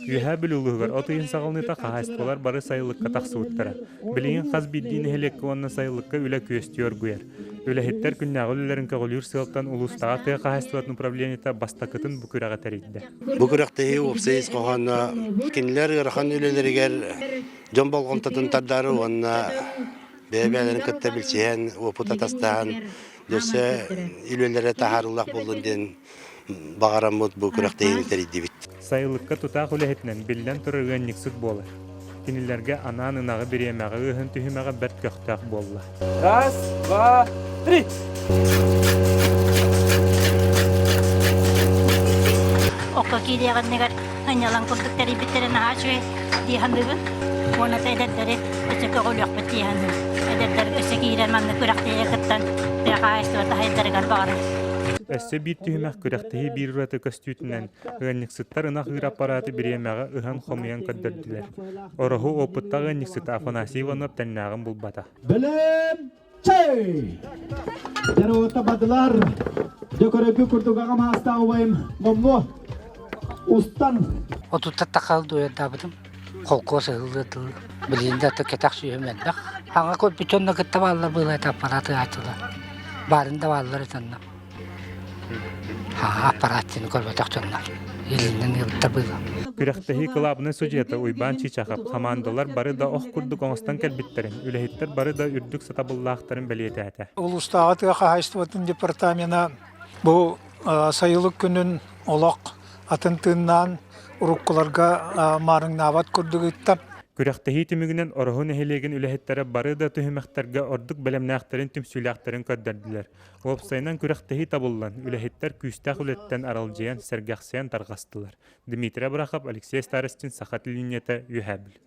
Үөһээ Бүлүү улууһугар от ыйын саҕаланыыта хаһаайыстыбалар бары сайылыкка тахсыбыттара. Билигин хас биирдии нэһилиэккэ уонна сайылыкка үлэ күөстүү оргуйар. Үлэһиттэр күннээҕи үлэлэрин көҕүлүүр сыалтан улуустааҕы тыа хаһаайыстыбатын управлениета бастакытын бу күрэҕи тэрийдэ. Бу күрэхтэһии уопсай ис хоһооно кинилэр ыарахан үлэлэригэр дьон болҕомтотун тардаары уонна бэйэ-бэйэлэрин кытта билсиһэн, уопут атастаһан, өссө үлэлэрэ таһаарыылаах буоллун диэн баҕараммыт бу күрэхтэһиини тэрийдибит. Сайылыкка тутаах үлэһитинэн биллэн турар ыанньыксыт буолар. Кинилэргэ анаан ынаҕы бириэмэҕэ ыаһын түһүмэҕэ бэрт көхтөөх буолла. Раз, два, три! Окко киириэҕиннигэр ынньалаҥ курдук тэрийбиттэрин наһаа үчүгэй дии саныыбын. Уонна эдэрдэри өссө көҕүлүөхпүт дии саныыбын. Эдэрдэр өссө киирэн маннык күрэхтэһиигэ кыттан тыа хаһаайыстыбата сайдарыгар баҕарабын. Өссө биир түһүмэх күрэхтэһии биир ураты көстүүтүнэн ыанньыксыттар ынах ыыр аппарааты бириэмэҕэ ыһан-хомуйан көрдөрдүлэр. Ороһу уопуттаах ыанньыксыта Афанасий Иванов тэҥнээҕин булбата. Бэлэм чэй! Дьаруота бадылар, дьөкөрөкү курдук аҕам аастаах убайым номнуо устан. Отутта тахал дуйардаабытым. Холкуос ыһыллыа тыл. Билигин да кэтэх сүүһүм элбэх. Аҥа көрбүт дьонно кытта бааллар быылайта аппарат ыһааччылар. Баарын да бааллар этанна. Аппарааттыны көрбөтөх дьоннор. Илиннэн ыалыттар быыла. Күрэхтэһии кылаабынай судьуйата Уйбаан Чичахов хамаандалар бары да ох курдук оҥостон кэлбиттэрин, үлэһиттэр бары да үрдүк сатабыллаахтарын бэлиэтээтэ. Улуустааҕы тыа хаһаайыстыбатын департамена бу сайылык күнүн олох атын тыыннаан уруккуларга маарыҥнаабат курдук ыытта. Күрэхтэһии түмүгүнэн Ороһу нэһилиэгин үлэһиттэрэ бары да түһүмэхтэргэ ордук бэлэмнээхтэрин түмсүүлээхтэрин көрдөрдүлэр. Уопсайынан күрэхтэһии табыллан, үлэһиттэр күүстээх үлэттэн аралдьыйан, сэргэхсийэн тарҕастылар. Дмитрий Абрахов, Алексей Старостин, Саха телевидениета, Үөһээ Бүлүү.